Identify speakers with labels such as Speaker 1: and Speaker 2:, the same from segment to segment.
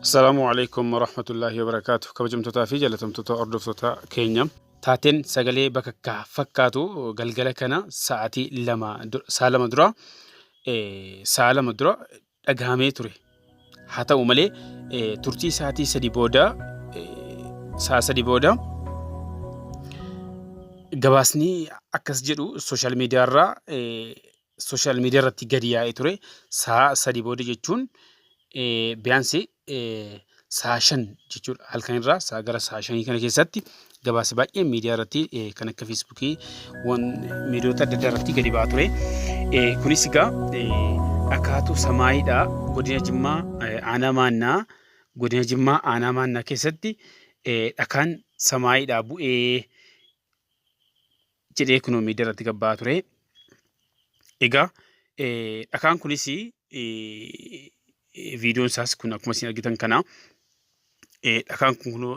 Speaker 1: Assalaamu alaikum warahmatullaahi wabarakaatu. Kabajamtootaa fi jaalatamtoota hordoftoota keenya. Taateen sagalee bakakkaa fakkaatu galgala kana sa'aatii 2 sa'a 2 dura sa'a 2 dura dhagahamee ture. Haa ta'u malee turtii sa'aatii 3 booda sa'a 3 booda gabaasni akkas jedhu sooshaal miidiyaarraa sooshaal miidiyaa irratti gadi yaa'ee ture. Sa'a 3 booda jechuun biyaansi sa'a 5 jechuudha. Halkan irraa sa'a gara sa'a 5 kana keessatti gabaasa baay'een miidiyaa irratti kan akka feesbuukii miidiyoota adda addaa irratti gadi ba'aa ture. Kunis egaa dhakaatu samaayiidha godina Jimmaa aanaa Maannaa godina Jimmaa aanaa Maannaa keessatti dhakaan samaayiidhaa bu'ee jedhee kunoo miidiyaa irratti gad ba'aa ture. Egaa dhakaan kunis viidiyoon isaas kun akkuma isin argitan kana dhakaan kun kunoo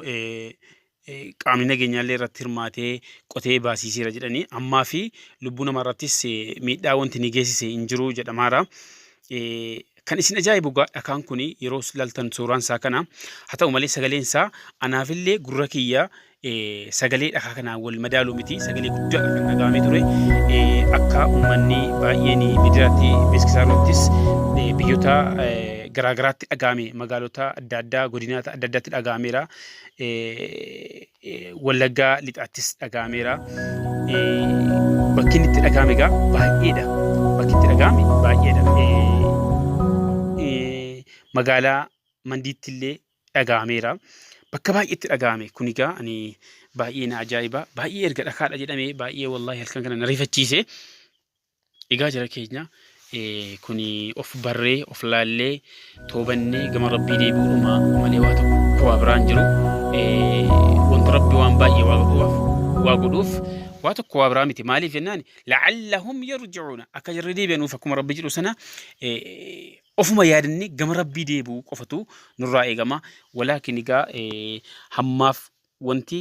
Speaker 1: qaamni nageenyaallee irratti hirmaatee qotee baasiiseera jedhanii ammaa fi lubbuu namaa irrattis miidhaa wanti ni geessise hin jiru jedhamaara. Kan isin ajaa'ibu egaa dhakaan kun yeroo ilaaltan suuraan isaa kana haa ta'u malee sagaleen isaa anaafillee gurra kiyya sagalee dhakaa kanaan wal madaalu miti sagalee guddaadha kan dhaga'amee ture akka uummanni baay'een miidiyaatti beeksisaa irrattis biyyoota garaagaraatti dhaga'ame magaalota adda addaa godinoota adda addaatti dhaga'ameera wallaggaa lixaattis dhaga'ameera bakki inni itti dhaga'ame egaa baay'eedha bakki itti dhaga'ame baay'eedha magaalaa mandiitti illee dhaga'ameera. Bakka baay'eetti dhaga'ame. Kun egaa ani baay'ee na ajaa'iba. Baay'ee erga dhakaadha jedhamee baay'ee wallaahi halkan kana na rifachiise. Egaa jara keenya kuni of barree of laallee toobannee gama rabbii deebi'uudhuma malee waa tokko waa biraan jiru. Wanta rabbi waan baay'ee waa godhuuf waa godhuuf waa tokko waa biraa miti. Maaliif jennaan la'allahum yarji'uuna akka jarri deebi'anuuf akkuma rabbi jedhu sana Ofuma yaadannee gama Rabbii deebi'uu qofatu nurraa eegama. Walaakin egaa hammaaf wanti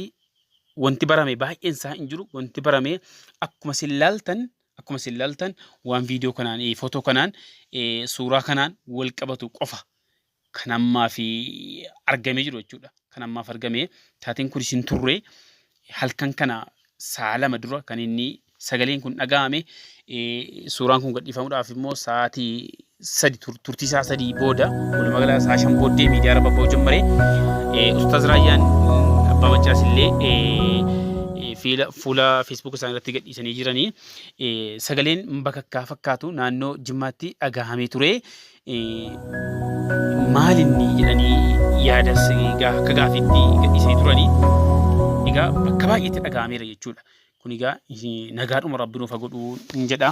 Speaker 1: wanti barame baay'een isaa hin jiru. Wanti barame akkuma isin laaltan akkuma isin laaltan waan viidiyoo kanaan footoo kanaan suuraa kanaan wal qabatu qofa kan ammaaf argamee jiru jechuudha. Kan ammaaf argame taateen kunis hin turre halkan kana sa'a 2 dura kan inni sagaleen kun dhaga'ame suuraan kun gadhiifamuudhaaf immoo sa'aatii 3 turtii sa'a 3 booda walumaa gala sa'a 5 booddee miidiyaa irra babba'uu jammare. Ustaaz Raayyaan Abbaa Maccaas illee fuula Facebook isaanii irratti gadhiisanii jiranii sagaleen bakakkaa fakkaatu naannoo Jimmaatti dhagahamee ture. Maal inni jedhanii yaadas akka gaafiitti gadhiisanii turanii. Egaa bakka baay'eetti dhaga'ameera jechuudha. Kun egaa nagaadhuma rabbi nuuf haa godhu hin jedha.